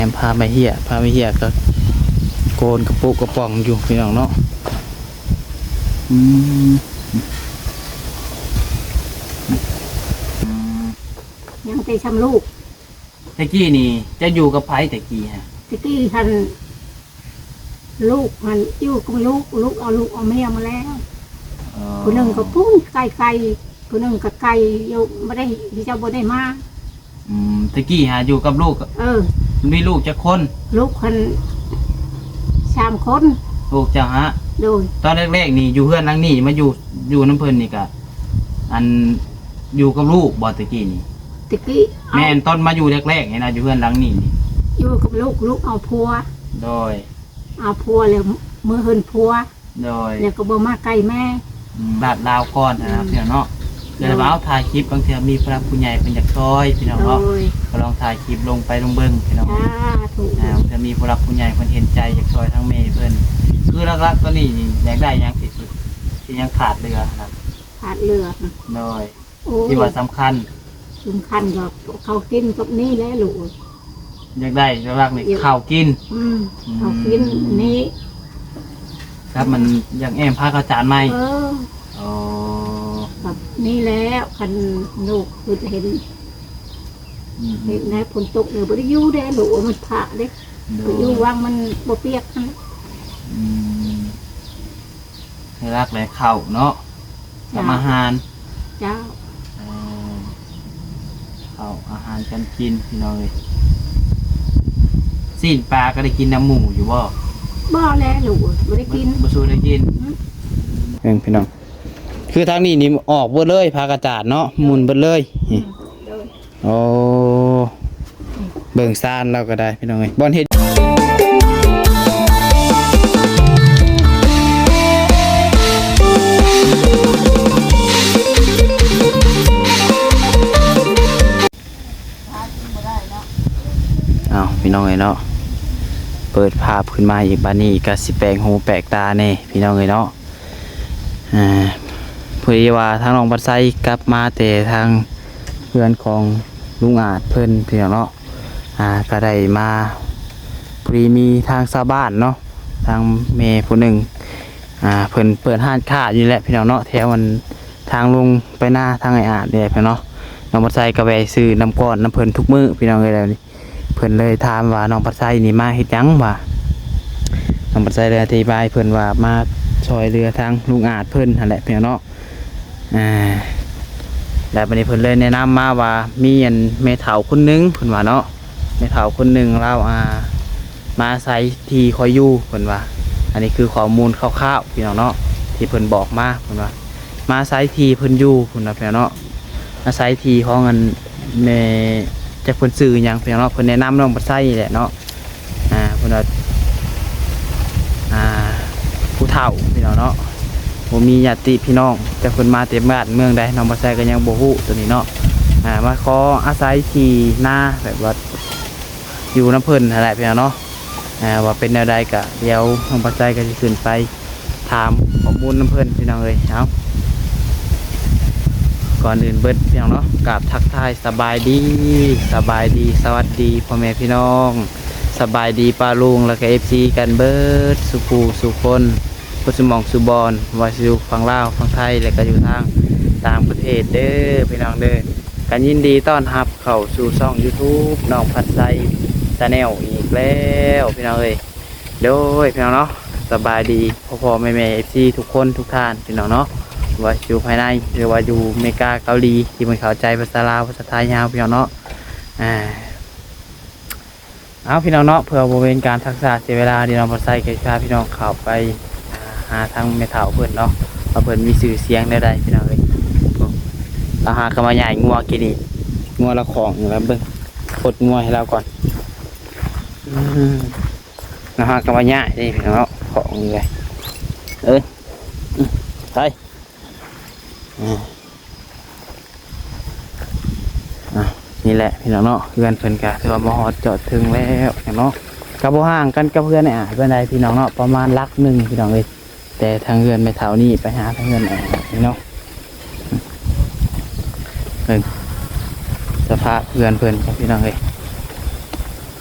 ມພາແມ່ເຮຍ ພາແມ່ເຮຍກໍໂກນກະປຸກະປ໋ອງຢູ່ພີ່ນ້ອງເນາະ. ອືມ ຍັງແຕ່ຊ່ຳລູກ. ແຕ່ກີ້ນີ້ເຈົ້າຢູ່ກັບໃຜແຕ່ກີ້ຫັ້ນ? ແຕ່ກີ້ຫັ້ນ ລູກຫັ້ນຢູ່ກັບລູກ ລູກເອົາລູກເອົາເມຍມາແລ້ວ. ອໍ ຜູ້ໜຶ່ງກໍພຸ້ນໄກໆ ຜູ້ໜຶ່ງກໍໄກຢູ່ ບໍ່ໄດ້ ເຂົາເຈົ້າບໍ່ໄດ້ມາ. ອືມ ແຕ່ກີ້ຫາຢູ່ກັບລູກ. ເອີ ມີລູກຈັກຄົນ? ລູກຫັ້ນສາມຄົນ. ລູກເຈົ້າຫາ? ໂດຍ. ຕອນແລກໆນີ້ຢູ່ເຮືອນຫຼັງນີ້ ມາຢູ່ ຢູ່ນຳເພິ່ນນີ້ກະ ອັນ ຢູ່ກັບລູກບໍ່ແຕ່ກີ້ນີ້? ແຕ່ກີ້ ແມ່ນ ຕອນມາຢູ່ແລກໆນີ້ນະ ຢູ່ເຮືອນຫຼັງນີ້ນີ້ ຢູ່ກັບລູກ ລູກເອົາຜົວ. ໂດຍ. ເອົາຜົວແລ້ວ ເມືອເຮືອນຜົວ. ໂດຍ. ແລ້ວກໍບໍ່ມາໃກ້ແມ່. ອືມ ລາດລາວກ່ອນນະ ອືມ ພີ່ນ້ອງເນາະ. ໂດຍ. ແລ້ວເອົາ ຖ່າຍຄລິບ ບາງເທື່ອມີຜູ້ຫຼັກຜູ້ໃຫຍ່ເພິ່ນຢາກຊ່ອຍ ພີ່ນ້ອງເນາະ. ໂດຍ. ກໍລອງຖ່າຍຄລິບລົງໄປ ລົງເບິ່ງ ພີ່ນ້ອງ. ສາທຸ. ອ່າ ເພື່ອມີຜູ້ຫຼັກຜູ້ໃຫຍ່ເພິ່ນເຫັນໃຈ ຢາກຊ່ອຍທາງແມ່ເພິ່ນ. ຄືຫຼັກໆຕອນນີ້ນີ້ ຢາກໄດ້ຫຍັງທີ່ສຸດ ທີ່ຍັງຂາດເຫຼືອນະ? ຂາດເຫຼືອ. ໂດຍ. ໂອ້ ທີ່ວ່າສຳຄັນ ສຳຄັນກໍເຂົ້າກິນກັບນີ້ແຫຼະລູກ. ຢາກໄດ້ຫຼັກໆນີ້ ຢາກ ເຂົ້າກິນ. ອືມ ອືມ ເຂົ້າກິນນີ້ ຄັບ ມັນຢາກແອ້ມພາກອາຈານໃໝ່. ເອີ ອໍ ແບບນີ້ແຫຼະ ຄັນລູກຄິດເຫັນ. ອືມ ເຮັດແນວຝົນຕົກນີ້ບໍ່ໄດ້ຢູ່ເດ້ລູກ ມັນພະເດ້. ໂດຍ. ໄປຢູ່ວັງມັນບໍ່ປຽກຫັ້ນ. ອືມ ຫຼັກໆແຫຼະເຂົ້າເນາະ ກັບ ເຈົ້າ ອາຫານ. ເຈົ້າ. ເອີ ເຂົ້າອາຫານການກິນ ພີ່ນ້ອງເອີຍ. ຊີ້ນປາກໍໄດ້ກິນນຳໝູຢູ່ບໍ່? ບໍ່ແລະລູກ ບໍ່ໄດ້ກິນ. ບໍ່ ບໍ່ສູ່ໄດ້ກິນ. ອືມ ເບິ່ງພີ່ນ້ອງ ຄືທາງນີ້ນີ້ອອກເບິດເລີຍ ພາກອາຈານເນາະ ໝຸ່ນເບິດເລີຍ. ອືມ ໂດຍ. ໂອ້ ເບິ່ງຊານລາວກໍໄດ້ພີ່ນ້ອງເອີຍ ບ່ອນເຮັດ. ອ້າວ ພີ່ນ້ອງເອີຍເນາະ ເປີດພາບຂຶ້ນມາອີກ ບາດນີ້ກໍຊິແປກຫູແປກຕາແດ່ພີ່ນ້ອງເອີຍເນາະ. ອ່າ ພໍດີວ່າທາງນ້ອງພັດໄຊກັບມາແຕ່ທາງເຮືອນຂອງລຸງອາດເພິ່ນ ພີ່ນ້ອງເນາະ. ອ່າ ກໍໄດ້ມາ ພໍດີມີທາງຊາວບ້ານເນາະ ທາງແມ່ຜູ້ໜຶ່ງ ອ່າ ເພິ່ນເປີດຮ້ານຄ້າຢູ່ແຫຼະ ພີ່ນ້ອງເນາະ ແຖວອັນທາງລົງໄປນາທາງອ້າຍອາດນີ້ແຫຼະ ພີ່ນ້ອງເນາະ. ນ້ອງພັດໄຊກໍແວ່ຊື້ນຳກ້ອນນຳເພິ່ນທຸກມື້ ພີ່ນ້ອງເອີຍ ແລ້ວນີ້ ເພິ່ນເລີຍຖາມວ່າ ນ້ອງພັດໄຊນີ້ມາເຮັດຫຍັງຫວາ? ນ້ອງພັດໄຊເລີຍອະທິບາຍເພິ່ນວ່າ ມາຊ່ອຍເຫຼືອທາງລຸງອາດເພິ່ນຫັ້ນແຫຼະ ພີ່ນ້ອງເນາະ. ອ່າ ແລ້ວບັດນີ້ເພິ່ນເລີຍແນະນຳມາວ່າ ມີອັນແມ່ເຖົ້າຄົນໜຶ່ງ ເພິ່ນວ່າເນາະ ແມ່ເຖົ້າຄົນໜຶ່ງລາວ ອ່າ ມາອາໄສທີ່ຂ້ອຍຢູ່ ເພິ່ນວ່າ. ອັນນີ້ຄືຂໍ້ມູນຄ່າວໆ ພີ່ນ້ອງເນາະ ທີ່ເພິ່ນບອກມາ ເພິ່ນວ່າ ມາອາໄສທີ່ເພິ່ນຢູ່ ເພິ່ນວ່າ ພີ່ນ້ອງເນາະ. ອາໄສທີ່ຂອງອັນແມ່ ຈັກເພິ່ນຊື່ຫຍັງ ພີ່ນ້ອງເນາະ ເພິ່ນແນະນຳນ້ອງບັດໄຊນີ້ແຫຼະເນາະ. ອ່າ ເພິ່ນວ່າ ອ່າ ຜູ້ເຖົ້າ ພີ່ນ້ອງເນາະ ບໍ່ມີຍາດຕິພີ່ນ້ອງ ຈັກເພິ່ນມາແຕ່ບ້ານເມືອງໃດ ນ້ອງບັດໄຊກໍຍັງບໍ່ຮູ້ໂຕນີ້ເນາະ. ອ່າ ມາຂໍອາໄສທີ່ນາ ແບບວ່າຢູ່ນຳເພິ່ນຫັ້ນແຫຼະ ພີ່ນ້ອງເນາະ. ອ່າ ວ່າເປັນແນວໃດ ກະດຽວນ້ອງບັດໄຊກໍຊິຂຶ້ນໄປ ຖາມຂໍ້ມູນນຳເພິ່ນ ພີ່ນ້ອງເອີຍ. ເອົາ ກ່ອນອື່ນເບິດ ພີ່ນ້ອງເນາະ ກາບທັກທາຍສະບາຍດີ ສະບາຍດີ ສະຫວັດດີພໍ່ແມ່ພີ່ນ້ອງ ສະບາຍດີປ້າລຸງ ແລ້ວກໍເອັຟຊີກັນເບິດສູ່ຜູ້ສູ່ຄົນ ເບິດສູ່ໝ່ອງສູ່ບ່ອນ ບໍ່ວ່າຊິຢູ່ຝັ່ງລາວ ຝັ່ງໄທ ແລ້ວກໍຢູ່ທາງຕ່າງປະເທດເດີ ພີ່ນ້ອງເດີ. ກໍຍິນດີຕ້ອນຮັບເຂົ້າສູ່ຊ່ອງຢູທູບ ນ້ອງພັດໄຊ Channel ອີກແລ້ວ ພີ່ນ້ອງເອີຍ. ໂດຍ ພີ່ນ້ອງເນາະ ສະບາຍດີພໍ່ໆແມ່ໆ ເອັຟຊີ ທຸກຄົນທຸກທ່ານ ພີ່ນ້ອງເນາະ ວ່າຢູ່ພາຍໃນ ຫຼືວ່າຢູ່ເມກາ ເກົາຫຼີ ທີ່ເພິ່ນເຂົ້າໃຈພາສາລາວ ພາສາໄທເຮົາ ພີ່ນ້ອງເນາະ. ອ່າ ເອົາ ພີ່ນ້ອງເນາະ ເພື່ອບໍ່ເປັນການຊັກຊ້າເສຍເວລາ ດຽວນ້ອງບັດໄຊກໍຊິພາພີ່ນ້ອງເຂົ້າໄປ ອ່າ ຫາທາງແມ່ເຖົ້າເພິ່ນເນາະ ວ່າເພິ່ນມີຊື່ສຽງແນວໃດ ພີ່ນ້ອງເອີຍ. ລາວຫາກໍມາຍ້າຍງົວກີ້ນີ້ ງົວລາວຂອງຢູ່ ລາວເບິ່ງ ປົດງົວໃຫ້ລາວກ່ອນ. ອືມ ລາວຫາກໍມາຍ້າຍເດ້ ພີ່ນ້ອງເນາະ ຂອງນີ້ເລີຍ. ເອີ ອືມ ໄປ ອ່າ ອ່າ ນີ້ແຫຼະ ພີ່ນ້ອງເນາະ ເຮືອນເພິ່ນກະຖືວ່າມາຮອດຈອດເຖິງແລ້ວເນາະ. ກະບໍ່ຫ່າງກັນກັບເຮືອນອ້າຍປານໃດ ພີ່ນ້ອງເນາະ ປະມານຫຼັກໜຶ່ງ ພີ່ນ້ອງເອີຍ. ແຕ່ທາງເຮືອນແມ່ເຖົ້ານີ້ໄປຫາທາງເຮືອນອ້າຍນີ້ເນາະ. ເບິ່ງສະພາບເຮືອນເພິ່ນ ພີ່ນ້ອງເອີຍ.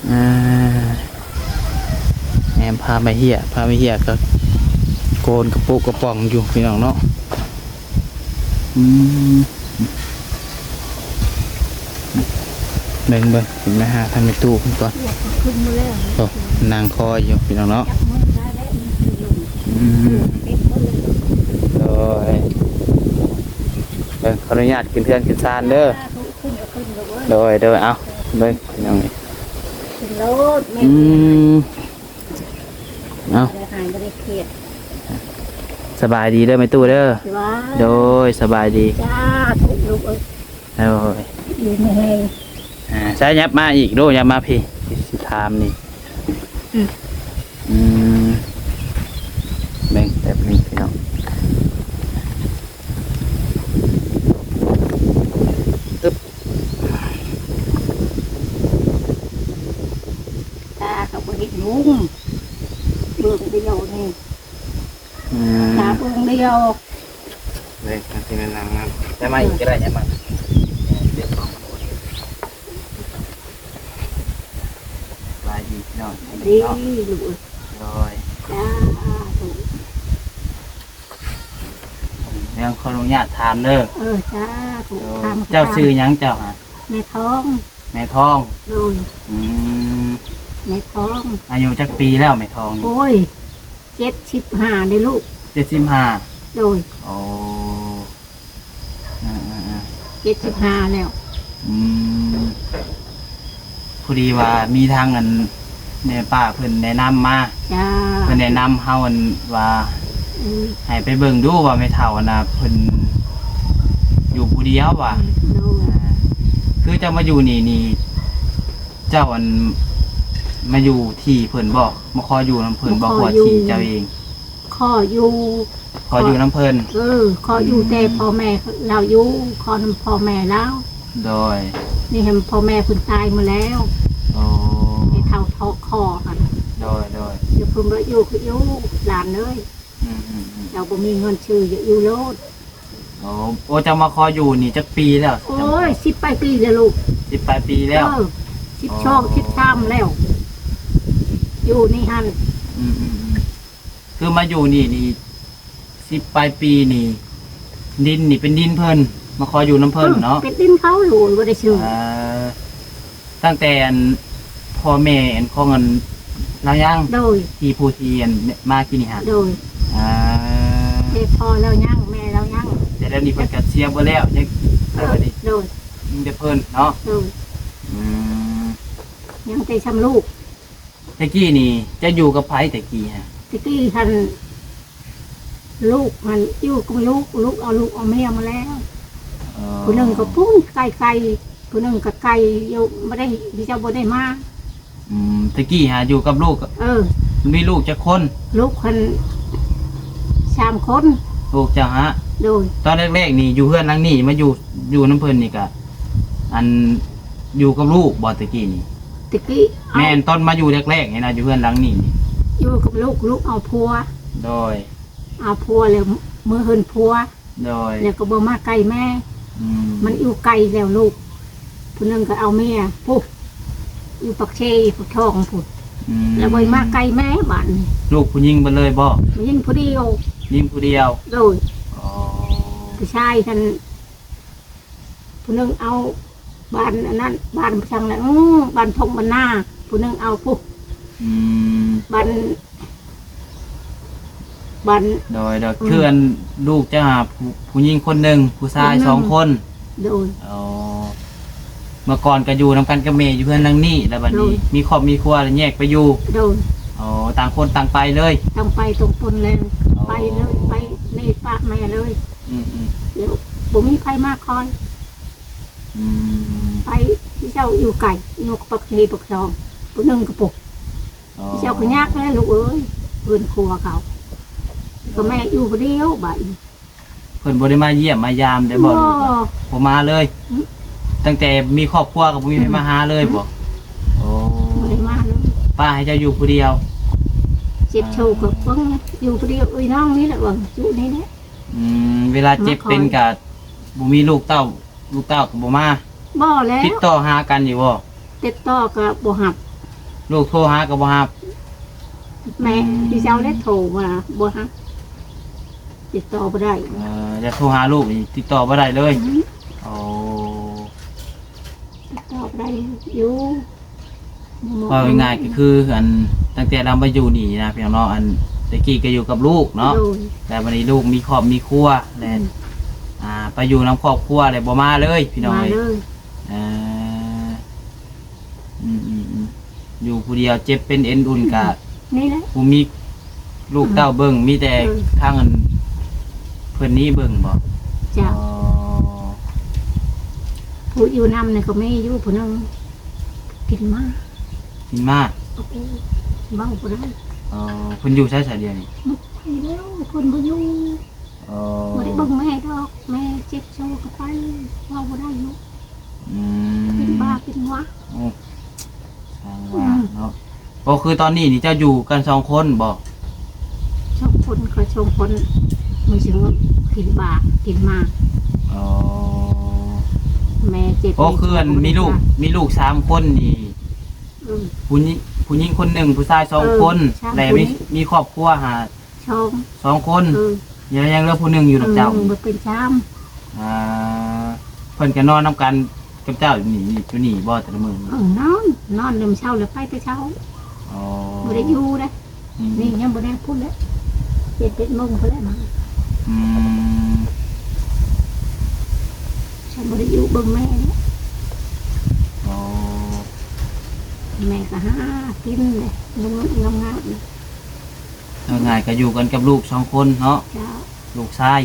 ອ່າ ແມ່ນພາໄມ້ເຫ້ຍ ພາໄມ້ເຫ້ຍກໍໂກນກະປຸກະປ໋ອງຢູ່ພີ່ນ້ອງເນາະ. ອືມ ເບິ່ງໆ ຂຶ້ນໄປຫາທາງແມ່ຕູ້ເພິ່ນກ່ອນ. ໂອ້ ນັ່ງຄອຍຢູ່ພີ່ນ້ອງເນາະ. ອືມ ໂດຍ ເບິ່ງ ຂໍອະນຸຍາດຂຶ້ນເຮືອນຂຶ້ນຊານເດີ. ໂດຍ ໂດຍ ເອົາ ເບິ່ງພີ່ນ້ອງເອີຍ. ຂຶ້ນໂລດແມ່. ອືມ ເອົາ ບໍ່ໄດ້ຫາຍ ບໍ່ໄດ້ຄຽດ. ສະບາຍດີເດີແມ່ຕູ້ເດີ. ໂດຍ ສະບາຍດີ. ສາທຸລູກເອີຍ. ໂດຍ ດີມີແຮງ. ອ່າ ໃຊ້ ຫຍັບມາອີກດູ ຫຍັບມາພີ້ ຊິຖາມນີ້. ອືມ ອືມ ເບິ່ງແປັບໜຶ່ງພີ່ນ້ອງ. ຕາກໍບໍ່ເຫັນຮຸ່ງ ເບິ່ງດຽວນີ້. ອືມ ຕາເບິ່ງດຽວ. ເດ້ ທີ່ແມ່ນນາງນັ້ນ ໄດ້ມາອີກກໍໄດ້ ໄດ້ມາ. ສະບາຍດີພີ່ນ້ອງ. ດີລູກເອີຍ. ໂດຍ ສາທຸ. ແລ້ວຂໍອະນຸຍາດຖາມເດີ. ເອີ ສາທຸ. ໂດຍ ຖາມ ເຈົ້າຊື່ຫຍັງເຈົ້າຫະ? ແມ່ທອງ. ແມ່ທອງ. ໂດຍ ອືມ ແມ່ທອງ. ອາຍຸຈັກປີແລ້ວແມ່ທອງນີ້? ໂອ້ຍ ເຈັດສິບຫ້າເດ້ລູກ. ເຈັດສິບຫ້າ. ໂດຍ ໂອ້ ເອີໆໆ ເຈັດສິບຫ້າແລ້ວ. ອືມ ພໍດີວ່າມີທາງອັນ ແມ່ປ້າເພິ່ນແນະນຳມາ. ຈ້າ ເພິ່ນແນະນຳເຮົາອັນວ່າ ອືມ ໃຫ້ໄປເບິ່ງດູວ່າແມ່ເຖົ້າຫັ້ນນະ ເພິ່ນຢູ່ຜູ້ດຽວວ່າ. ໂດຍ ອ່າ ຄືເຈົ້າມາຢູ່ນີ້ນີ້ ເຈົ້າອັນມາຢູ່ທີ່ເພິ່ນບໍ່? ມາຂໍຢູ່ນຳເພິ່ນບໍ່? ມາຂໍຢູ່ ເພາະວ່າທີ່ເຈົ້າເອງ? ຂໍຢູ່ ຂໍຢູ່ນຳເພິ່ນ. ເອີ ຂໍຢູ່ ອືມ ແຕ່ພໍ່ແມ່ລາວຢູ່ ຂໍນຳພໍ່ແມ່ລາວ. ໂດຍ ນີ້ຫັ້ນພໍ່ແມ່ເພິ່ນຕາຍໝົດແລ້ວ. ໂອ້ ແມ່ເຖົ້າເທາະຂໍຫັ້ນ. ໂດຍໆ ດຽວເພິ່ນບໍ່ຢູ່ກໍຢູ່ ຫຼານເອີຍ. ອືມໆໆ ເຈົ້າບໍ່ມີເງິນຊື້ ຢ່າຢູ່ໂລດ. ໂອ້ ໂອ້ ເຈົ້າມາຂໍຢູ່ນີ້ຈັກປີແລ້ວ? ໂອ້ຍ ສິບປາຍປີແລ້ວລູກ. ສິບປາຍປີແລ້ວ. ເອີ ສິບສອງ ອໍ ສິບສາມແລ້ວ ຢູ່ນີ້ຫັ້ນ. ອືມໆໆ ຄືມາຢູ່ນີ້ນີ້ ສິບປາຍປີນີ້ ດິນນີ້ເປັນດິນເພິ່ນ ມາຂໍຢູ່ນຳເພິ່ນເນາະ. ເອີ ເປັນດິນເຂົາຢູ່ ບໍ່ໄດ້ຊື້. ອ່າ ຕັ້ງແຕ່ອັນພໍ່ແມ່ອັນຂອງອັນລາວຍັງ? ໂດຍ ທີ່ຜູ້ທີ່ອັນມາກີ້ນີ້ຫະ? ໂດຍ ອ່າ ແຕ່ພໍ່ລາວຍັງ ແມ່ລາວຍັງ. ແຕ່ດຽວນີ້ເພິ່ນກໍເສຍເບິດແລ້ວ ຍັງ ເອີ ແຕ່ບັດນີ້ ໂດຍ ມີແຕ່ເພິ່ນເນາະ. ໂດຍ ອືມ ຍັງແຕ່ຊ່ຳລູກ. ແຕ່ກີ້ນີ້ເຈົ້າຢູ່ກັບໃຜແຕ່ກີ້ຫະ? ແຕ່ກີ້ຫັ້ນ ລູກຫັ້ນຢູ່ກັບລູກ ລູກເອົາລູກເອົາເມຍມາແລ້ວ. ເອີ ຜູ້ໜຶ່ງກໍພຸ້ນໄກໆ ຜູ້ໜຶ່ງກໍໄກຢູ່ ບໍ່ໄດ້ ເຈົ້າບໍ່ໄດ້ມາ. ອືມ ແຕ່ກີ້ຫາຢູ່ກັບລູກ. ເອີ ມີລູກຈັກຄົນ? ລູກຫັ້ນສາມຄົນ. ລູກເຈົ້າຫະ? ໂດຍ ຕອນແລກໆນີ້ຢູ່ເຮືອນຫຼັງນີ້ ມາຢູ່ ຢູ່ນຳເພິ່ນນີ້ກະ ອັນ ຢູ່ກັບລູກບໍ່ແຕ່ກີ້ນີ້? ແຕ່ກີ້ ແມ່ນ ຕອນມາຢູ່ແລກໆນີ້ນະ ຢູ່ເຮືອນຫຼັງນີ້ນີ້ ຢູ່ກັບລູກ ລູກເອົາຜົວ. ໂດຍ ເອົາຜົວແລ້ວເມືອເຮືອນຜົວ. ໂດຍ ແລ້ວກໍບໍ່ມາໃກ້ແມ່. ອືມ ມັນຢູ່ໄກແລ້ວລູກ ຜູ້ໜຶ່ງກໍເອົາເມຍພຸ້ນ ຢູ່ປາກເຊ ປາກທອງພຸ້ນ. ອືມ ແລ້ວບໍ່ມາໃກ້ແມ່ບາດນີ້. ລູກຜູ້ຍິງເບິດເລີຍບໍ່? ຜູ້ຍິງຜູ້ດຽວ. ຍິງຜູ້ດຽວ. ໂດຍ ອໍ ຜູ້ຊາຍຫັ້ນ ຜູ້ໜຶ່ງເອົາບ້ານອັນນັ້ນ ບ້ານທາງນັ້ນ ບ້ານທົ່ງບ້ານນາ ຜູ້ໜຶ່ງເອົາພຸ້ນ. ອືມ ບ້ານ ບ້ານ ໂດຍໆ ອືມ ຄືອັນລູກເຈົ້າຫາຜູ້ ຜູ້ຍິງຄົນໜຶ່ງ ຜູ້ຊາຍ ຄົນໜຶ່ງ ສອງຄົນ. ໂດຍ ອໍ ເມື່ອກ່ອນກໍຢູ່ນຳກັນກັບແມ່ຢູ່ເຮືອນຫຼັງນີ້ ແລ້ວບັດນີ້ ໂດຍ ມີຄອບມີຄົວແລ້ວແຍກໄປຢູ່. ໂດຍ ອໍ ຕ່າງຄົນຕ່າງໄປເລີຍ. ຕ່າງໄປຕ່າງຄົນແລ້ວ ອໍ ໄປເລີຍ ໄປນີ້ປະແມ່ເລີຍ. ອືມໆ ແລ້ວບໍ່ມີໃຜມາຄອຍ. ອືມ ໄປ ເຈົ້າຢູ່ໄກ ຢູ່ປາກເຊປາກຊ່ອງ ຜູ້ໜຶ່ງກໍປຸກ. ອໍ ເຈົ້າກໍຍາກແລ້ວລູກເອີຍ ເຮືອນຄົວເຂົາ ກໍແມ່ຢູ່ຜູ້ດຽວບາດນີ້. ເພິ່ນບໍ່ໄດ້ມາຢ້ຽມມາຢາມໄດ້ບໍ່? ບໍ່ ລູກ ບໍ່ມາເລີຍ. ອືມ ຕັ້ງແຕ່ມີຄອບຄົວກໍບໍ່ມີໃຜ ອືມ ມາຫາເລີຍບໍ່? ອືມ ໂອ້ ບໍ່ໄດ້ມາເລີຍ ປ້າໃຫ້ເຈົ້າຢູ່ຜູ້ດຽວ. ເຈັບໂຊກໍເບິ່ງຢູ່ຜູ້ດຽວ ເອີຍ ນ້ອງນີ້ແຫຼະ ເບິ່ງຢູ່ນີ້ແຫຼະ. ອືມ ເວລາເຈັບເປັນກໍບໍ່ມີລູກເຕົ້າ ລູກເຕົ້າກໍບໍ່ມາ. ບໍ່ແລ້ວ ຕິດຕໍ່ຫາກັນຢູ່ບໍ່? ຕິດຕໍ່ກໍບໍ່ຮັບ. ລູກໂທຫາກໍບໍ່ຮັບ. ແມ່ ອືມ ທີ່ເຈົ້າໄດ້ໂທມາບໍ່ຮັບ ຕິດຕໍ່ບໍ່ໄດ້. ເອີ ຢາກໂທຫາລູກນີ້ຕິດຕໍ່ບໍ່ໄດ້ເລີຍ. ອືມ ໂອ້ ຕິດຕໍ່ບໍ່ໄດ້ຢູ່. ເວົ້າງ່າຍໆກໍຄື ອັນ ຕັ້ງແຕ່ລາວມາຢູ່ນີ້ນະ ພີ່ນ້ອງເນາະ, ອັນ ແຕ່ກີ້ກໍຢູ່ກັບລູກເນາະ. ໂດຍ ແຕ່ບັດນີ້ລູກມີຄອບມີຄົວແລ້ວ. ອືມ ອ່າ ໄປຢູ່ນຳຄອບຄົວແລ້ວບໍ່ມາເລີຍ ພີ່ນ້ອງເອີຍ. ມາເລີຍ. ເອີ ອືມໆໆ ຢູ່ຜູ້ດຽວເຈັບເປັນເອັນອຸ່ນກະ ນີ້ແຫຼະ ບໍ່ມີລູກເຕົ້າເບິ່ງ ອືມ ມີແຕ່ ເອີ ທາງອັນເພິ່ນນີ້ເບິ່ງບໍ? ເຈົ້າ. ອໍ ຜູ້ຢູ່ນຳນີ້ກໍມີຢູ່ຜູ້ໜຶ່ງ ກິນມາ ກິນມາ. ໂອ້ ເວົ້າບໍ່ໄດ້. ອໍ ເພິ່ນຢູ່ໃສຊະດຽວນີ້? ໄປແລ້ວ ເພິ່ນບໍ່ຢູ່. ອໍ ບໍ່ໄດ້ເບິ່ງແມ່ດອກ ແມ່ເຈັບໂຊກໍໄປ ເວົ້າບໍ່ໄດ້ຢູ່. ອືມ ເປັນບ້າເປັນຫວາ. ໂອ້ ຊ່າງວ່າ ອືມ ເນາະ. ບໍ່ ຄືຕອນນີ້ນີ້ເຈົ້າຢູ່ກັນສອງຄົນບໍ? ສອງຄົນ ຂ້ອຍສອງຄົນ ມີຊິງກິນບ້າກິນມາ. ອໍ ແມ່ເຈັບ. ໂອ້ ຄືອັນມີລູກ ມີລູກສາມຄົນນີ້. ອືມ ຜູ້ຍິງ ຜູ້ຍິງຄົນໜຶ່ງ ຜູ້ຊາຍສອງ ເອີ ຄົນ ແລະ ມີ ມີຄອບຄົວຫາ ສອງ ສອງຄົນ. ເອີ ຍັງ ຍັງເຫຼືອຜູ້ໜຶ່ງຢູ່ນຳເຈົ້າ. ອືມ ບໍ່ເປັນສາມ. ອ່າ ເພິ່ນກໍນອນນຳກັນກັບເຈົ້າຢູ່ນີ້ ຢູ່ນີ້ບໍ່ແຕ່ລະມື້? ເອີ ນອນ ນອນແຕ່ເຊົ້າແລ້ວໄປແຕ່ເຊົ້າ. ອໍ ບໍ່ໄດ້ຢູ່ເດ້. ອືມ ນີ້ຍັງບໍ່ໄດ້ພຸ້ນແຫຼະ ເຈັດແປດໂມງພຸ້ນແຫຼະມາ. ອືມ ຊັ້ນບໍ່ໄດ້ຢູ່ເບິ່ງແມ່ເດ້. ອໍ ແມ່ກໍຫາກິນເດ້ ງາມໆ. ເວົ້າງ່າຍກໍຢູ່ກັນກັບລູກສອງຄົນເນາະ. ເຈົ້າ. ລູກຊາຍ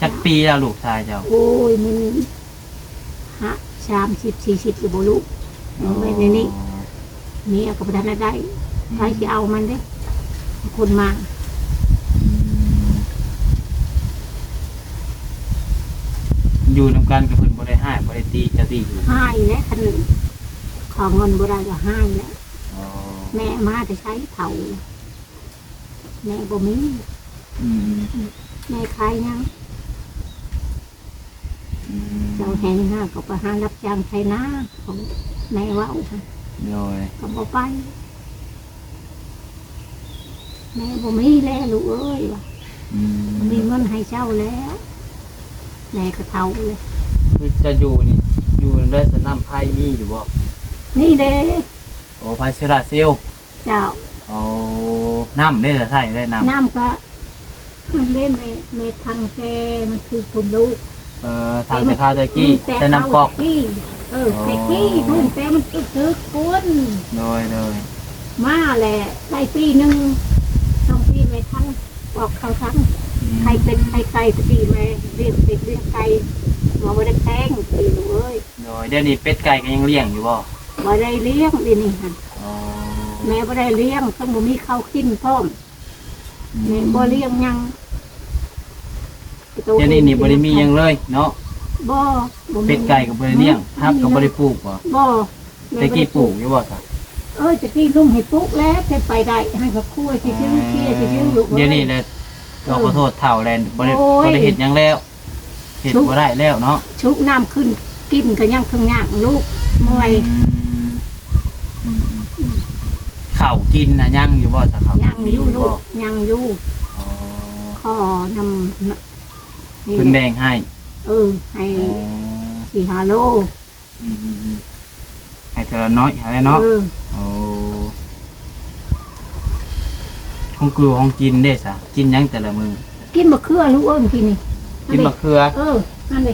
ຈັກປີແລ້ວລູກຊາຍເຈົ້າ? ໂອ້ຍ ມັນຫາ ສາມສິບ ສີ່ສິບ ຢູ່ບໍ່ລູກ. ອໍ ໄວ້ໃນນີ້ ເມຍກໍບໍ່ທັນໄດ້ໄດ້. ອືມ ໃຜຊິເອົາມັນເດ້ ຄົນມາ. ອືມ ຢູ່ນຳກັນກໍເພິ່ນບໍ່ໄດ້ຮ້າຍ ບໍ່ໄດ້ຕີເຈົ້າຕິ? ຮ້າຍແຫຼະ ຄັນຂໍເງິນບໍ່ໄດ້ກໍຮ້າຍແຫຼະ. ອໍ ແມ່ມາແຕ່ໃສເຖົ້າ ແມ່ບໍ່ມີ. ອືມ ແມ່ຂາຍຫຍັງ? ອືມ ເຈົ້າແຮງນາ ກໍໄປຫາຮັບຈ້າງໄຖນາ ຂອງແມ່ເວົ້າ. ໂດຍ ກໍບໍ່ໄປ ແມ່ບໍ່ມີແລ້ວລູກເອີຍວ່າ. ອືມ ບໍ່ມີເງິນໃຫ້ເຈົ້າແລ້ວ ແມ່ກໍເຖົ້າແລ້ວ. ຄືຈະຢູ່ນີ້ ຢູ່ນຳໄດ້ສະ ນ້ຳໄຟມີຢູ່ບໍ່? ນີ້ເດ້. ໂອ້ ໄຟໂຊລາເຊວ. ເຈົ້າ. ໂອ້ ນ້ຳເດ້ ໃຊ້ໄດ້ນ້ຳ? ນ້ຳກໍມັນເດ້ ແມ່ ແມ່ທັງແຕ່ມັນຄືຄົນລູກ. ເອີ ທາງແຕ່ຄາວແຕ່ກີ້ ອືມ ແຕ່ ແຕ່ນ້ຳກອກ. ແຕ່ຄາວແຕ່ກີ້ ເອີ ອໍ ແຕ່ກີ້ພຸ້ນ ແຕ່ມັນຕຶກໆພຸ້ນ. ໂດຍ ໂດຍ. ມາແຫຼະ ໄດ້ປີໜຶ່ງ ສອງປີ ແມ່ທັງອອກເຂົ້າທັງ. ອືມ ໄຂ່ເປັດໄຂ່ໄກ່ ແຕ່ກີ້ແມ່ລ້ຽງເປັດລ້ຽງໄກ່ ບໍ່ໄດ້ແພງ ເອີຍ. ໂດຍ ດຽວນີ້ເປັດໄກ່ກໍຍັງລ້ຽງຢູ່ບໍ່? ບໍ່ໄດ້ລ້ຽງດຽວນີ້ຫັ້ນ. ອໍ ແມ່ບໍ່ໄດ້ລ້ຽງ ເຊິ່ງບໍ່ມີເຂົ້າກິນພ້ອມ. ອືມ ແມ່ບໍ່ລ້ຽງຫຍັງ. ດຽວນີ້ນີ້ບໍ່ໄດ້ມີຫຍັງເລີຍເນາະ? ບໍ່ ບໍ່ມີ. ເປັດໄກ່ກໍບໍ່ໄດ້ລ້ຽງ. ອືມ ຜັກກໍບໍ່ໄດ້ປູກບໍ? ບໍ່. ແຕ່ກີ້ປູກຢູ່ບໍ່ຊະ? ເອີຍ ແຕ່ກີ້ລຸງໃຫ້ປູກແລ້ວ ແຕ່ໄປໄດ້ ໃຫ້ເຂົາຄົວຊື່ໆ ເອີ ເຄຍຊື່ໆ ລູກເອີຍ. ດຽວນີ້ແຫຼະ ເອີ ກໍຂໍໂທດເຖົ້າແລ້ວ ບໍ່ໄດ້ ໂອ້ຍ ບໍ່ໄດ້ເຮັດຫຍັງແລ້ວ. ເຮັດບໍ່ໄດ້ແລ້ວເນາະ. ຊຸກນ້ຳຂຶ້ນກິນກໍຍັງເຖິງຍາກລູກ ເມື່ອຍ. ອືມ ອືມໆ ເຂົ້າກິນນະຍັງຢູ່ບໍ່ຊະ? ເຂົ້າ ຍັງຢູ່ລູກ ຍັງຢູ່. ອໍ ຂໍນຳ ນີ້ແຫຼະ ເພິ່ນແບ່ງໃຫ້. ເອີ ໃຫ້ ອໍ ສີ່ຫ້າໂລ. ອືມໆໆ ໃຫ້ເທື່ອລະໜ້ອຍຫັ້ນແຫຼະເນາະ. ເອີ ໂອ້ ຂອງກິນຂອງກິນເດ້ຊະ ກິນຫຍັງແຕ່ລະມື້? ກິນບັກເຂືອລູກເອີຍ ກິນນີ້ ກິນບັກເຂືອ. ເອີ ນັ້ນເດ້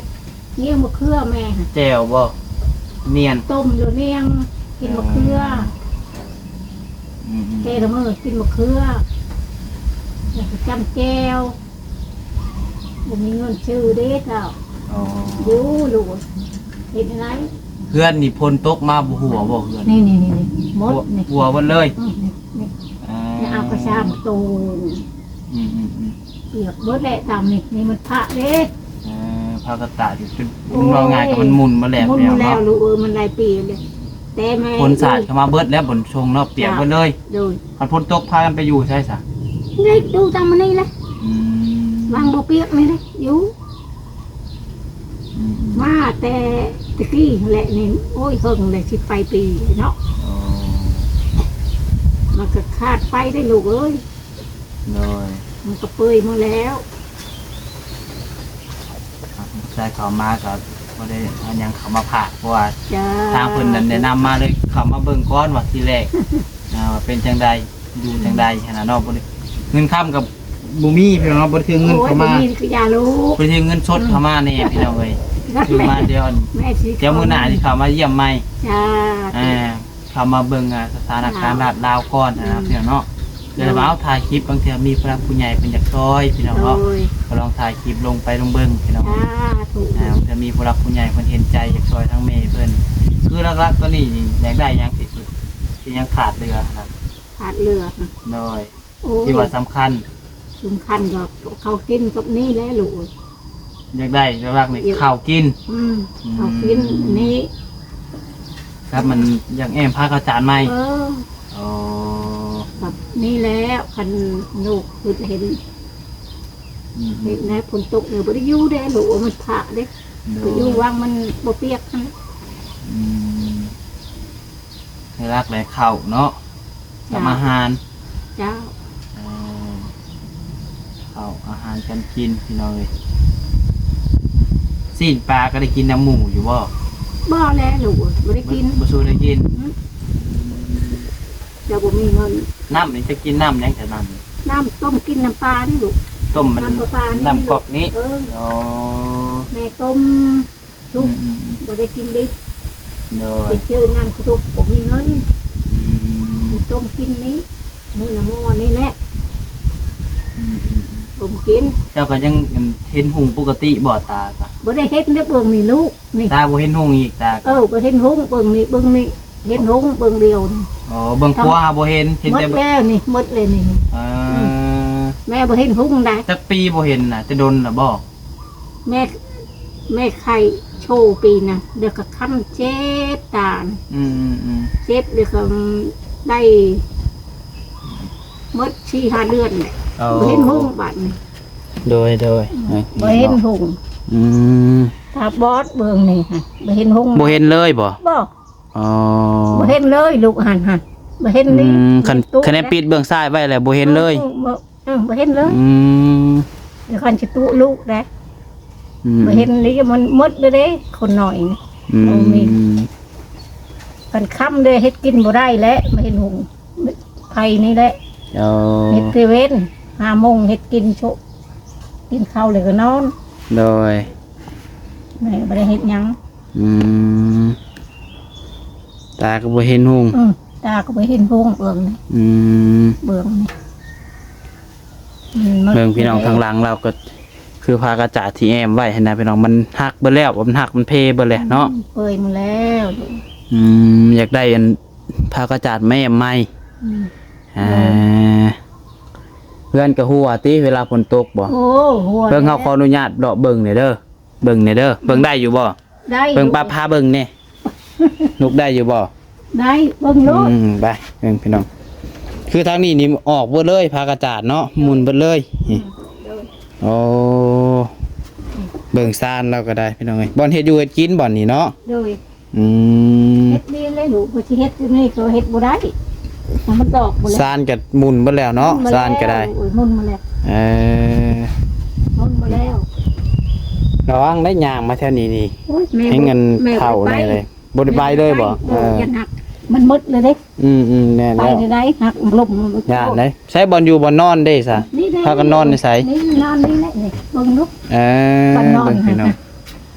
ງຽງບັກເຂືອແມ່ຫັ້ນ. ແຈ່ວບໍ່? ນຽນ ຕົ້ມຫຼືນຽງ ກິນບັກເຂືອ. ອໍ ອືມໆ ແຕ່ລະມື້ກິນບັກເຂືອ ແລ້ວກໍຈ້ຳແຈ່ວ. ບໍ່ມີເງິນຊື້ເດ້ເຈົ້າ. ອໍ ຢູ່ລູກ ເຮັດຈັ່ງໃດ? ເຮືອນນີ້ຝົນຕົກມາບໍ່ຮົ່ວບໍ່ເຮືອນ? ນີ້ໆໆ ໝົດນີ້ ຮົ່ວໝົດເລີຍ. ອືມ ນີ້ ນີ້ ເອີ ນີ້ເອົາກະຊາມໂຕ. ອືມໆໆ ປຽກເບິດແຫຼະຕາມນີ້ ນີ້ມັນພະເດ້. ເອີ ພະກະຕະຢູ່ ເປັນ ໂອ້ຍ ເວົ້າງ່າຍກໍມັນໝຸ່ນມາແລ້ວ ໝຸ່ນມາແລ້ວ ແລ້ວເນາະ. ລູກເອີຍ ມັນຫຼາຍປີແລ້ວ ແຕ່ແມ່ ຝົນສາດເຂົ້າມາເບິດແລ້ວ ບົນຊົງເນາະ ປຽກເບິດເລີຍ. ເຈົ້າ ໂດຍ ຄັນຝົນຕົກພາກັນໄປຢູ່ໃສຊະ? ໄດ້ຢູ່ຕາມມື້ນີ້ແຫຼະ. ອືມ ຫວ່າງບໍ່ປຽກນີ້ແຫຼະ ຢູ່. ອືມໆ ມາແຕ່ແຕ່ກີ້ແຫຼະນີ້ ໂອ້ຍ ເຫິງແລ້ວ ສິບປາຍປີເນາະ. ອໍ ມັນກໍຂາດໄປໄດ້ລູກເອີຍ. ໂດຍ ມັນກໍເປື່ອຍໝົດແລ້ວ. ໃສ່ເຂົ້າມາກໍບໍ່ໄດ້ເອົາຫຍັງເຂົ້າມາຝາກ ເພາະວ່າ ເຈົ້າ ທາງເພິ່ນນັ້ນແນະນຳມາເລີຍ ເຂົ້າມາເບິ່ງກ່ອນວ່າທີແລກ ອ່າ ວ່າເປັນຈັ່ງໃດ ຢູ່ຈັ່ງໃດຫັ້ນນະເນາະ. ບໍ່ໄດ້ ເງິນຄຳກໍບໍ່ມີພີ່ນ້ອງເນາະ ບໍ່ໄດ້ຖືເງິນເຂົ້າມາ ໂອ້ຍ ບໍ່ມີກໍຢ່າລູກ ບໍ່ໄດ້ຖືເງິນສົດເຂົ້າມາແນ່ພີ່ນ້ອງເອີຍ. ຖືມາດຽວ ແມ່ຊິ ດຽວມື້ໜ້າຊິເຂົ້າມາຢ້ຽມໃໝ່. ຈ້າ ອ່າ ເຂົ້າມາເບິ່ງ ອ່າ ສະຖານະການລາດລາວກ່ອນນະ ອືມ ພີ່ນ້ອງເນາະ. ໂດຍ ແຕ່ວ່າເຮົາຖ່າຍຄລິບ ບາງເທື່ອມີຜູ້ຫຼັກຜູ້ໃຫຍ່ເພິ່ນຢາກຊ່ອຍ ພີ່ນ້ອງເນາະ. ໂດຍ ກໍລອງຖ່າຍຄລິບລົງໄປ ລອງເບິ່ງ ພີ່ນ້ອງ. ສາທຸ ອ່າ ບາງເທື່ອມີຜູ້ຫຼັກຜູ້ໃຫຍ່ເພິ່ນເຫັນໃຈ ຢາກຊ່ອຍທາງແມ່ເພິ່ນ. ຄືຫຼັກໆຕອນນີ້ນີ້ ຢາກໄດ້ຫຍັງທີ່ສຸດ ທີ່ຍັງຂາດເຫຼືອນະ? ຂາດເຫຼືອ ໂດຍ ໂອ້ຍ ທີ່ວ່າສຳຄັນ ສຳຄັນກໍເຂົ້າກິນກັບນີ້ແຫຼະລູກ. ຢາກໄດ້ຫຼັກໆນີ້ ຢາກ ເຂົ້າກິນ. ອືມ ອືມ ເຂົ້າກິນນີ້ ຄັບ ມັນຢາກແອ້ມພາກອາຈານໃໝ່. ເອີ ໂອ້ ກັບນີ້ແຫຼະ ຄັນລູກຄິດເຫັນ. ອືມ ເຮັດແນວຝົນຕົກນີ້ບໍ່ໄດ້ຢູ່ເດ້ລູກ ມັນພະເດ້. ໂດຍ ໄປຢູ່ວັງມັນບໍ່ປຽກຫັ້ນ. ອືມ ຫຼັກໆແຫຼະເຂົ້າເນາະ ກັບ ເຈົ້າ ອາຫານ. ເຈົ້າ ເອີ ເຂົ້າອາຫານການກິນພີ່ນ້ອງເອີຍ. ຊີ້ນປາກໍໄດ້ກິນນຳໝູ່ຢູ່ບໍ່? ບໍ່ແລະລູກ ບໍ່ໄດ້ກິນ. ບໍ່ ບໍ່ສູ່ໄດ້ກິນ. ອືມ ເຈົ້າບໍ່ມີເງິນ. ນ້ຳນີ້ຈະກິນນ້ຳຫຍັງ? ຈະນ້ຳ ນ້ຳຕົ້ມກິນນ້ຳປານີ້ລູກ. ຕົ້ມມັນ ນ້ຳປານີ້ ນ້ຳກອກນີ້. ເອີ ອໍ ແມ່ຕົ້ມ ສຸກ ອືມໆໆ ບໍ່ໄດ້ກິນດິບ. ໂດຍ ໄປຊື້ນ້ຳກະຕຸກບໍ່ມີເງິນ. ອືມ ຕົ້ມກິນນີ້ ມື້ລະໝໍ້ນີ້ແຫຼະ. ອືມໆໆ ຕົ້ມກິນ. ເຈົ້າກໍຍັງເຫັນຮຸ່ງປົກກະຕິບໍ່? ຕາກໍບໍ່ໄດ້ເຫັນເດ້ ເບິ່ງນີ້ລູກນີ້ ຕາບໍ່ເຫັນຮຸ່ງອີກ. ຕາ ເອີ ບໍ່ເຫັນຮຸ່ງ ເບິ່ງນີ້ ເບິ່ງນີ້ ເຫັນຮຸ່ງເບິ່ງດຽວນີ້. ອໍ ເບິ່ງຂວາບໍ່ເຫັນ ເຫັນແຕ່ ໝົດແລ້ວນີ້ ໝົດແລ້ວນີ້. ເອີ ອືມ ແມ່ບໍ່ເຫັນຮຸ່ງໃດ. ຈັກປີບໍ່ເຫັນນະ? ແຕ່ດົນລະບໍ່? ແມ່ ແມ່ໄຂ້ໂຊປີນະ ດຽວກໍຄຳເຈັບຕາ. ອືມໆໆ ເຈັບ ດຽວກໍໄດ້ໝົດສີ່ຫ້າເດືອນແຫຼະ. ໂອ້ ບໍ່ເຫັນຮຸ່ງບາດນີ້. ໂດຍໆ ອືມ ເອີ ບໍ່ເຫັນຮຸ່ງ. ອືມ ຕາບອດເບິ່ງນີ້ຫັ້ນ ບໍ່ເຫັນຮຸ່ງ. ບໍ່ເຫັນເລີຍບໍ່? ບໍ່. ອໍ ບໍ່ເຫັນເລີຍລູກຫັ້ນ ຫັ້ນ ບໍ່ເຫັນນີ້. ອືມ ຄັນ ຄັນໄດ້ປິດເບື້ອງຊ້າຍໄວ້ແລ້ວບໍ່ເຫັນເລີຍ. ບໍ່ ເອີ ບໍ່ເຫັນເລີຍ. ອືມ ດຽວຄັນຊິຕຸລູກໄດ໋. ອືມ ບໍ່ເຫັນນີ້ ມັນໝົດເລີຍເດ້ ຄົນນ້ອຍນີ້. ອືມ ບໍ່ມີ ຄັນຄ່ຳເດ້ເຮັດກິນບໍ່ໄດ້ແຫຼະ ມາເຫັນຫຸງໄຟນີ້ແຫຼະ. ໂອ້ ເຮັດແຕ່ເວັນ ຫ້າໂມງເຮັດກິນໂຊະ ກິນເຂົ້າແລ້ວກໍນອນ. ໂດຍ ແມ່ບໍ່ໄດ້ເຮັດຫຍັງ. ອືມ ຕາກໍບໍ່ເຫັນຮຸ່ງ. ອືມ ຕາກໍບໍ່ເຫັນຮຸ່ງເບິ່ງນີ້. ອືມ ເບິ່ງນີ້ ອືມ ເບິ່ງພີ່ນ້ອງ ທາງຫຼັງລາວກໍຄືຜ້າກະຈາດທີ່ແອ້ມໄວ້ຫັ້ນນະພີ່ນ້ອງ ມັນຫັກເບິດແລ້ວ ມັນຫັກມັນເພເບິດແລ້ວເນາະ. ອືມ ເປີຍໝົດແລ້ວ. ອືມ ຢາກໄດ້ອັນຜ້າກະຈາດມາແອ້ມໃໝ່. ອືມ ອ່າ ເຮືອນກໍຮົ່ວຕິເວລາຝົນຕົກບໍ່? ໂອ້ ຮົ່ວ. ເບິ່ງ ເຮົາຂໍອະນຸຍາດເລາະເບິ່ງແດ່ເດີ ເບິ່ງແດ່ເດີ ເບິ່ງໄດ້ຢູ່ບໍ່? ໄດ້ ເບິ່ງ ລູກ ປ້າພາເບິ່ງແດ່ ລູກໄດ້ຢູ່ບໍ່? ໄດ້ ເບິ່ງໂລດ. ອືມ ໄປເບິ່ງພີ່ນ້ອງ ຄືທາງນີ້ນີ້ອອກເບິດເລີຍ ຜ້າກະຈາດເນາະ ໝຸ່ນເບິດເລີຍ. ອືມ ນີ້ ໂດຍ ໂອ້ ເບິ່ງຊານລາວກໍໄດ້ພີ່ນ້ອງເອີຍ ບ່ອນເຮັດຢູ່ເຮັດກິນບ່ອນນີ້ເນາະ. ໂດຍ ອືມ ເຮັດນີ້ແຫຼະລູກ ບໍ່ຊິເຮັດຢູ່ນີ້ກໍເຮັດບໍ່ໄດ້ ມັນດອກໝົດແລ້ວ. ຊານກໍໝຸ່ນເບິດແລ້ວເນາະ ໝຸ່ນເບິດແລ້ວ ຊານກໍໄດ້ ໂອ້ຍ ໝຸ່ນໝົດແລ້ວ. ເອີ ໝຸ່ນໝົດແລ້ວ. ລະວັງໄດ້ຍ່າງມາແຖວນີ້ນີ້ ໂອ້ຍ ແມ່ ໃຫ້ເງິນ ແມ່ ເຖົ້າ ບໍ່ໄດ້ໄປ ແນ່ເລີຍ ບໍ່ໄດ້ໄປເລີຍບໍ່? ບໍ່ໄດ້ໄປ ເອີ ຢ້ານຫັກ ມັນໝົດເລີຍເດ້. ອືມໆ ແມ່ນແລ້ວ ໄປໄດ້ຫັກລົ້ມ ຢ້ານເດ້. ໃຊ້ບ່ອນຢູ່ບ່ອນນອນເດ້ຊະ? ນີ້ເດ້ ພາກັນນອນໃນໃສ? ນີ້ນອນນີ້ແຫຼະ ນີ້ເບິ່ງລູກ. ເອີ ເບິ່ງພີ່ນ້ອງ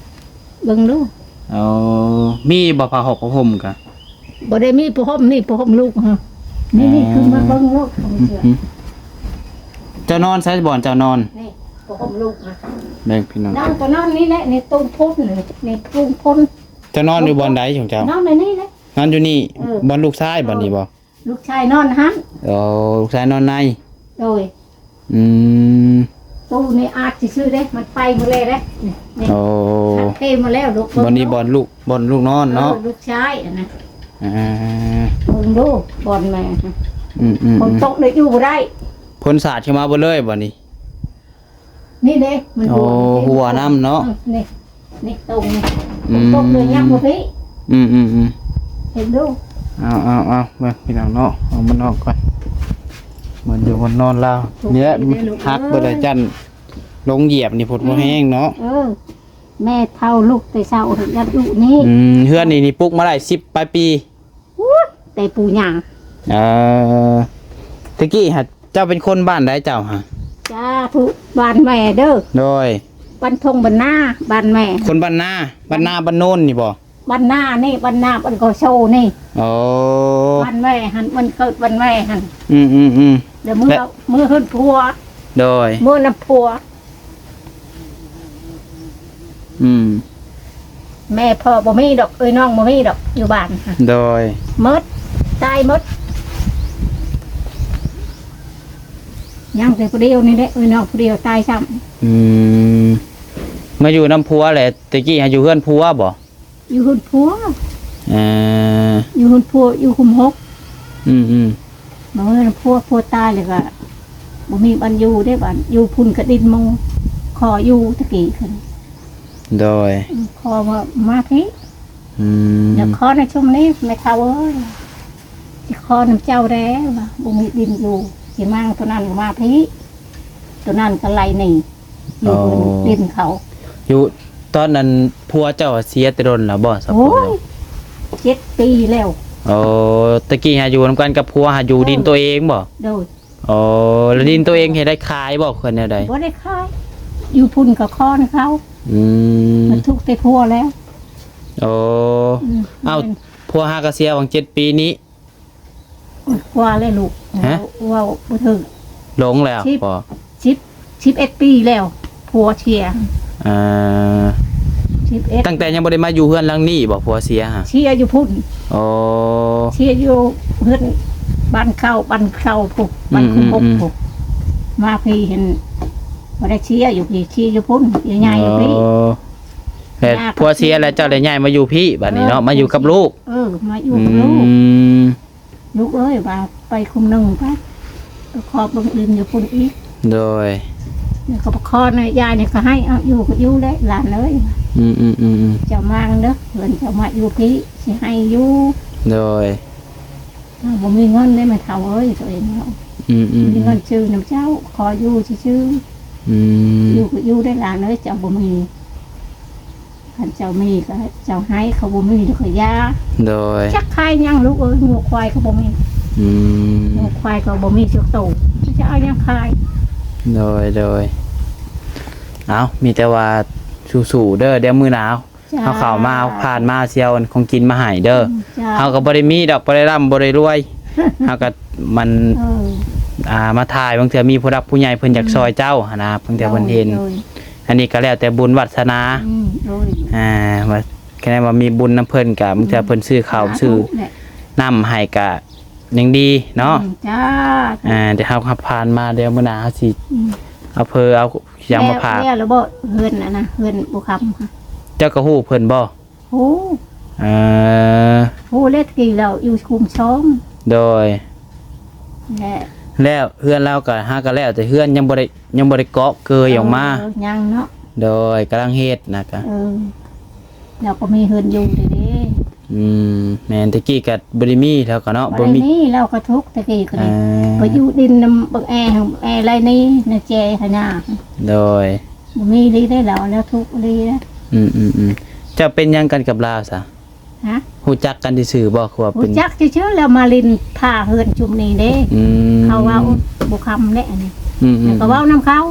ເບິ່ງດູ ໂອ້ ມີບໍ່ຜ້າຫົກຜ້າຫົ່ມກະ? ບໍ່ໄດ້ມີຜ້າຫົ່ມ ນີ້ຜ້າຫົ່ມລູກຫັ້ນ ນີ້ ນີ້ ເອີ ຄືມາເບິ່ງລູກຂອງເສືອ. ເຈົ້ານອນໃສບ່ອນເຈົ້ານອນ? ນີ້ຜ້າຫົ່ມລູກຫັ້ນ ເບິ່ງພີ່ນ້ອງ ນອນກໍນອນນີ້ແຫຼະ ໃນຕູ້ພົນ ນີ້ ໃນຕູ້ພົນ. ເຈົ້ານອນຢູ່ບ່ອນໃດຂອງເຈົ້າ? ນອນໃນນີ້ແຫຼະ ນອນຢູ່ນີ້. ເອີ ບ່ອນລູກຊາຍບ່ອນນີ້ບໍ່? ເອີ ລູກຊາຍນອນຫັ້ນ. ໂອ້ ລູກຊາຍນອນໃນ. ໂດຍ ອືມ ຕູ້ນີ້ອາດຊິຊື້ເດ້ ມັນໄປໝົດແລ້ວເດ້ ນີ້ ນີ້. ໂອ້ ເພໝົດແລ້ວລູກ. ບ່ອນນີ້ບ່ອນລູກ ບ່ອນລູກນອນເນາະ. ເອີ ລູກຊາຍຫັ້ນນະ. ອ່າ ເບິ່ງດູບ່ອນແມ່. ອືມໆໆ ຝົນຕົກເລີຍຢູ່ບໍ່ໄດ້ ຝົນສາດເຂົ້າມາເບິດເລີຍບ່ອນນີ້. ນີ້ເດ້ ມັນ ໂອ້ ຮົ່ວ ຮົ່ວນຳເນາະ. ເອີ ນີ້ ນີ້ຕົງນີ້ ອືມ ຕົງເລີຍຍັງບໍ່ພີ້. ອືມໆໆ ເຫັນດູ. ເອົາໆໆ ເບິ່ງພີ່ນ້ອງເນາະ ເອົາມັນອອກກ່ອນ. ບ່ອນຢູ່ບ່ອນນອນລາວນີ້ແຫຼະ ຫັກເບິດລະ ຢ້ານລົງຢຽບນີ້ ພົດບໍ່ແຮງເນາະ. ເອີ ແມ່ເຖົ້າ ລຸກແຕ່ເຊົ້າ ຢາກຢູ່ນີ້. ອືມ ເຮືອນນີ້ ນີ້ປຸກມາໄດ້ສິບປາຍປີ. ໂອ້ຍ ແຕ່ປູ່ຍ່າ. ເອີ ແຕ່ກີ້ຫາ ເຈົ້າເປັນຄົນບ້ານໃດເຈົ້າຫາ? ສາທຸ ບ້ານແມ່ເດີ. ໂດຍ ບ້ານທົ່ງບ້ານນາ ບ້ານແມ່. ຄົນບ້ານນາ ບ້ານນາ ບ້ານໂນນນີ້ບໍ່? ບ້ານນານີ້ ບ້ານນາ ບ້ານກອໂຊນີ້. ໂອ້ ບ້ານແມ່ຫັ້ນ ບ້ານເກີດບ້ານແມ່ຫັ້ນ. ອືມໆໆ ແລ້ວເມືອ ແລະ ເມືອເຮືອນຜົວ. ໂດຍ ເມືອນຳຜົວ. ອືມ ແມ່ພໍ່ບໍ່ມີດອກ ເອີຍ ນ້ອງບໍ່ມີດອກ ຢູ່ບ້ານ. ໂດຍ ໝົດ ຕາຍໝົດ ຍັງແຕ່ຜູ້ດຽວນີ້ແຫຼະ ເອີຍ ນ້ອງຜູ້ດຽວຕາຍຊ້ຳ. ອືມ ມາຢູ່ນຳຜົວແຫຼະ ແຕ່ກີ້ຫາຢູ່ເຮືອນຜົວບໍ່? ຢູ່ເຮືອນຜົວ. ເອີ ຢູ່ເຮືອນຜົວ ຢູ່ຄຸ້ມຫົກ. ອືມໆ ມາເຮືອນຜົວ ຜົວຕາຍແລ້ວກໍບໍ່ມີບ່ອນຢູ່ເດ້ ບ້ານຢູ່ພຸ້ນກໍດິນໝູ່ ຂໍຢູ່ແຕ່ກີ້. ໂດຍ ຂໍວ່າມາພີ້. ອືມ ຢາກຂໍນຳຊຸມນີ້ ແມ່ເຖົ້າເອີຍ ຊິຂໍນຳເຈົ້າແດ່ວ່າ ບໍ່ມີດິນຢູ່ ຊິມາໂຕນັ້ນກໍມາພີ້ ໂຕນັ້ນກໍໄລ່ໜີ ຢູ່ ອໍ ເພິ່ນດິນເຂົາ. ຢູ່ຕອນນັ້ນ ຜົວເຈົ້າເສຍແຕ່ດົນແລ້ວບໍ່? ໂອ້ຍ ເຈັດປີແລ້ວ. ອໍ ແຕ່ກີ້ຫາຢູ່ນຳກັນກັບຜົວ ຫາຢູ່ ເອີ ດິນໂຕເອງບໍ່? ໂດຍ. ອໍ ແລ້ວດິນໂຕເອງເຮັດໄດ້ຂາຍບໍ່ ຄືແນວໃດ? ບໍ່ໄດ້ຂາຍ ຢູ່ພຸ້ນກໍຂໍນຳເຂົາ. ອືມ ມັນທຸກແຕ່ຜົວແລ້ວ. ອໍ ອືມ ເອົ້າ ແມ່ນ ຜົວຫາກໍເສຍຫວ່າງເຈັດປີນີ້ ກວ່າແລ້ວລູກ. ຮະ? ເວົ້າ ເວົ້າບໍ່ຖືກ. ຫຼົງແລ້ວ ສິບ ບໍ່? ສິບ ສິບເອັດປີແລ້ວ ຜົວເສຍ. ອ່າ ສິບເອັດ ຕັ້ງແຕ່ຍັງບໍ່ໄດ້ມາຢູ່ເຮືອນຫຼັງນີ້ບໍ່ ຜົວເສຍຫະ? ເສຍຢູ່ພຸ້ນ. ອໍ ເສຍຢູ່ເຮືອນບ້ານເກົ່າ ບ້ານເກົ່າພຸ້ນ ອືມ ບ້ານຄຸນບົກ ອືມ ພຸ້ນ. ມາພີ້ເຫັນບໍ່ໄດ້ເສຍຢູ່ພີ້ ເສຍຢູ່ພຸ້ນ ຍ້າຍຢູ່ພີ້. ອໍ ແລ້ວຜົວເສຍແລ້ວ ເຈົ້າໄດ້ຍ້າຍມາຢູ່ພີ້ບາດນີ້ເນາະ. ເອີ ມາຢູ່ກັບລູກ. ເອີ ມາຢູ່ກັບລູກ. ອືມ ລູກເອີຍ ວ່າໄປຄຸມໜຶ່ງໄປ ໄປຂໍເບິ່ງດິນຢູ່ພຸ້ນອີກ. ໂດຍ ແລ້ວກໍໄປຂໍນະ ຍາຍນີ້ກໍໃຫ້ ເອົາ ຢູ່ກໍຢູ່ແຫຼະຫຼານເອີຍ. ອືມໆໆໆ ເຈົ້າມາເດີ ເພິ່ນເຈົ້າມາຢູ່ພີ້ ຊິໃຫ້ຢູ່. ໂດຍ ເຮົາບໍ່ມີເງິນເດ້ແມ່ເຖົ້າເອີຍ ຕົວເອງເນາະ. ອືມໆໆ ມີເງິນຊື້ນຳເຈົ້າ ຂໍຢູ່ຊື່ໆ. ອືມ ຢູ່ກໍຢູ່ໄດ້ຫຼານເອີຍ ເຈົ້າບໍ່ມີ. ຄັນເຈົ້າມີກໍເຈົ້າໃຫ້ ເຂົາບໍ່ມີແລ້ວກໍຢ່າ. ໂດຍ ຈັກຂາຍຫຍັງລູກເອີຍ ງົວຄວາຍກໍບໍ່ມີ. ອືມ ງົວຄວາຍກໍບໍ່ມີຈັກໂຕ ຈະເອົາຫຍັງຂາຍ? ໂດຍ ໂດຍ ເອົາ ມີແຕ່ວ່າສູ້ໆເດີ ດຽວມື້ໜ້າ ເຈົ້າ ເຮົາເຂົ້າມາ ເຮົາຜ່ານມາ ຊິເອົາອັນຂອງກິນມາໃຫ້ເດີ. ອືມ ເຈົ້າ ເຮົາກໍບໍ່ໄດ້ມີດອກ ບໍ່ໄດ້ລ່ຳບໍ່ໄດ້ລວຍ ເຮົາກໍມັນ ເອີ ອ່າ ມາຖ່າຍ ບາງເທື່ອມີຜູ້ຫຼັກຜູ້ໃຫຍ່ເພິ່ນຢາກ ອືມ ຊ່ອຍເຈົ້າຫັ້ນນະ ບາງເທື່ອເພິ່ນເຫັນ. ໂດຍ ໂດຍ ອັນນີ້ກໍແລ້ວແຕ່ບຸນວາດສະໜາ. ອືມ ໂດຍ ອ່າ ວ່າ ຄະແນນວ່າມີບຸນນຳເພິ່ນກໍ ບາງເທື່ອເພິ່ນຊື້ເຂົ້າ ອືມ ຊື້ ສາທຸແຫຼະ ນ້ຳໃຫ້ກໍຍັງດີເນາະ. ອືມ ຈ້າ ອ່າ ດຽວເຮົາຂັບຜ່ານມາ ດຽວມື້ໜ້າເຮົາຊິ ອືມ ເອົາເພີເອົາຫຍັງມາຝາກ. ແລ້ວ ແລ້ວລະບໍ່ເຮືອນອັນນະ ເຮືອນບໍ່ຄຳ? ເຈົ້າກໍຮູ້ເພິ່ນບໍ່? ຮູ້. ເອີ ຮູ້ແລ້ວ ແຕ່ກີ້ລາວຢູ່ຄຸ້ມສອງ. ໂດຍ ແລ້ວ ແລ້ວເຮືອນລາວກໍຫາກໍແລ້ວແຕ່ເຮືອນ ຍັງບໍ່ໄດ້ ຍັງບໍ່ໄດ້ເກາະເກີຍອອກມາ. ເອີ ຍັງເນາະ. ໂດຍ ກຳລັງເຮັດນະກະ. ເອີ ລາວກໍມີເຮືອນຢູ່ເດ້. ອືມ ແມ່ນ ແຕ່ກີ້ກໍບໍ່ໄດ້ມີ ລາວກໍເນາະ ບໍ່ ບໍ່ໄດ້ມີ ມີ ລາວກໍທຸກແຕ່ກີ້ກໍໄດ້. ອ່າ ໄປຢູ່ດິນນຳບັກແອ ບັກແອໄລນີ້ນະ ແຈຂະຫຍາ. ໂດຍ ບໍ່ມີລີໄດ້ລາວ ແລ້ວທຸກອີຫຼີນະ. ອືມໆໆ ເຈົ້າເປັນຫຍັງກັນກັບລາວຊະ? ຮະ? ຮູ້ຈັກກັນຊື່ໆບໍ່? ຄືວ່າເປັນ ຮູ້ຈັກຊື່ໆ ແລ້ວມາຫຼິ້ນພາເຮືອນຊຸມນີ້ເດ້. ອືມ ເຂົາເວົ້າບໍ່ຄຳແຫຼະອັນນີ້. ອືມໆໆ ແລ້ວກໍເວົ້ານຳເຂົາ.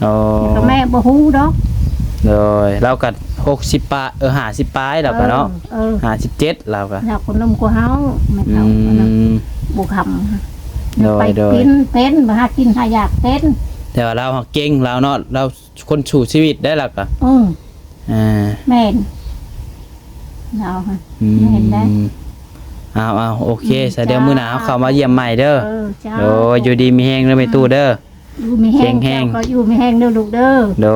ອໍ ແລ້ວກໍແມ່ບໍ່ຮູ້ດອກ. ໂດຍ ລາວກໍຫົກສິບປາຍ ເອີ ຫ້າສິບປາຍລາວກໍເນາະ. ເອີ ເອີ ຫ້າສິບເຈັດລາວກໍ ລາວກໍໜຸ່ມກວ່າເຮົາ ແມ່ເຖົ້າ. ອືມ ອັນນັ້ນບໍ່ຄຳ. ໂດຍ ໄປ ໂດຍ ກິນເປັນ ມາຫາກິນຫາຢາກເປັນ. ແຕ່ວ່າລາວຫາກເກັ່ງ ລາວເນາະ ລາວ ຄົນສູ້ຊີວິດໄດ້ລະກະ. ອືມ ອ່າ ແມ່ນ ລາວຫະ. ອືມ ແມ່ນໄດ໋. ເອົາໆ ໂອເຄ ອືມ ຊະ ເດີ ຈ້າ ມື້ໜ້າເຮົາເຂົ້າມາຢ້ຽມໃໝ່ເດີ. ເອີ ເຈົ້າ ໂດຍ ຢູ່ດີມີແຮງເດີ ແມ່ຕູ້ເດີ. ຢູ່ມີແຮງ ເກັ່ງແຮງ ເຈົ້າກໍຢູ່ມີແຮງເດີລູກເດີ. ໂດ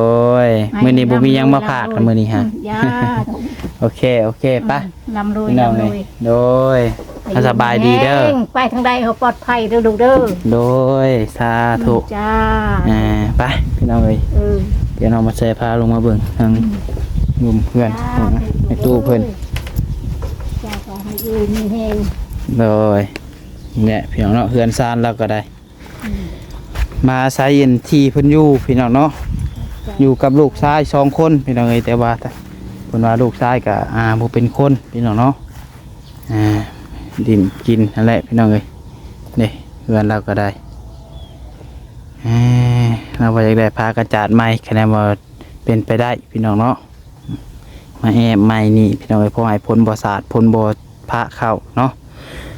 ຍ ໃຫ້ ມື້ນີ້ບໍ່ມີຫຍັງມາຝາກ ຮ່ຳລວຍ ນຳມື້ນີ້ຫະ. ອືມ ຢ່າ ໂອເຄ ໂອເຄ ໄປ. ອືມ ລ່ຳລວຍ ພີ່ນ້ອງເອີຍ ລ່ຳລວຍ. ໂດຍ ໃຫ້ຢູ່ ສະບາຍດີເດີ ມີແຮງ ໄປທາງໃດເຮົາປອດໄພເດີລູກເດີ. ໂດຍ ສາທຸ ອືມ ຈ້າ. ອ່າ ໄປພີ່ນ້ອງເອີຍ ເອີ ດຽວນ້ອງມາແຊພາລົງມາເບິ່ງທາງ ອືມ ລຸ່ມເຮືອນ ສາທຸ ແມ່ຕູ້ເພິ່ນ. ເຈົ້າກໍໃຫ້ຢູ່ມີແຮງ. ໂດຍ ນີ້ແຫຼະພີ່ນ້ອງເນາະ ເຮືອນຊານລາວກໍໄດ້. ອືມ ມາອາໄສເປັນທີ່ເພິ່ນຢູ່ພີ່ນ້ອງເນາະ ຢູ່ກັບລູກຊາຍສອງຄົນພີ່ນ້ອງເອີຍ ແຕ່ວ່າເພິ່ນວ່າລູກຊາຍກໍ ອ່າ ບໍ່ເປັນຄົນພີ່ນ້ອງເນາະ ອ່າ ດິນກິນຫັ້ນແຫຼະພີ່ນ້ອງເອີຍ ເດ້ ເຮືອນລາວກໍໄດ້ ເອີ ລາວວ່າຢາກໄດ້ຜ້າກັນສາດໃໝ່ ຄະແນນວ່າເປັນໄປໄດ້ພີ່ນ້ອງເນາະ ມາແອ້ມໃໝ່ນີ້ພີ່ນ້ອງເອີຍ ພໍໃຫ້ຝົນບໍ່ສາດ ຝົນບໍ່ພະເຂົ້າເນາະ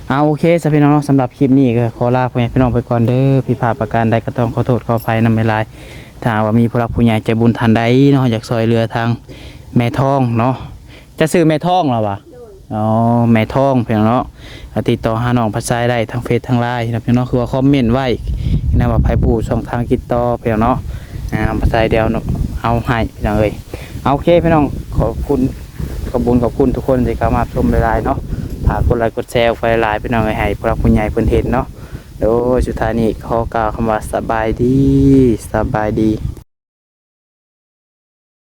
ເອົາ ໂອເຄຊະພີ່ນ້ອງເນາະ ສຳລັບຄລິບນີ້ກໍຂໍລາພໍ່ແມ່ພີ່ນ້ອງໄປກ່ອນເດີ ຜິດພາດປະການໃດກໍຕ້ອງຂໍໂທດຂໍອະໄພນຳຫຼາຍໆ ຖ້າຫາກວ່າມີຜູ້ຫຼັກຜູ້ໃຫຍ່ໃຈບຸນທ່ານໃດເນາະ ຢາກຊ່ອຍເຫຼືອທາງແມ່ທອງເນາະ ຈະຊື່ແມ່ທອງລະຫວາ? ໂດຍ ອໍ ແມ່ທອງພີ່ນ້ອງເນາະ ກໍຕິດຕໍ່ຫານ້ອງພັດໄຊໄດ້ທາງເຟສທາງໄລນ໌ພີ່ນ້ອງເນາະ ຄືວ່າຄອມເມັນໄວ້ນະ ວ່າໃຜຮູ້ຊ່ອງທາງຕິດຕໍ່ພີ່ນ້ອງເນາະ ອ່າ ພັດໄຊດຽວເອົາໃຫ້ພີ່ນ້ອງເອີຍ ໂອເຄພີ່ນ້ອງ ຂອບຄຸນ ຂອບບຸນຂອບຄຸນທຸກຄົນທີ່ເຂົ້າມາຊົມຫຼາຍໆເນາະ ຝາກກົດໄລກົດແຊອອກໄປຫຼາຍໆ ພີ່ນ້ອງເອີຍ ໃຫ້ຜູ້ຫຼັກຜູ້ໃຫຍ່ເພິ່ນເຫັນເນາະ ໂດຍ ສຸດທ້າຍນີ້ຂໍກ່າວຄຳວ່າສະບາຍດີ ສະບາຍດີ.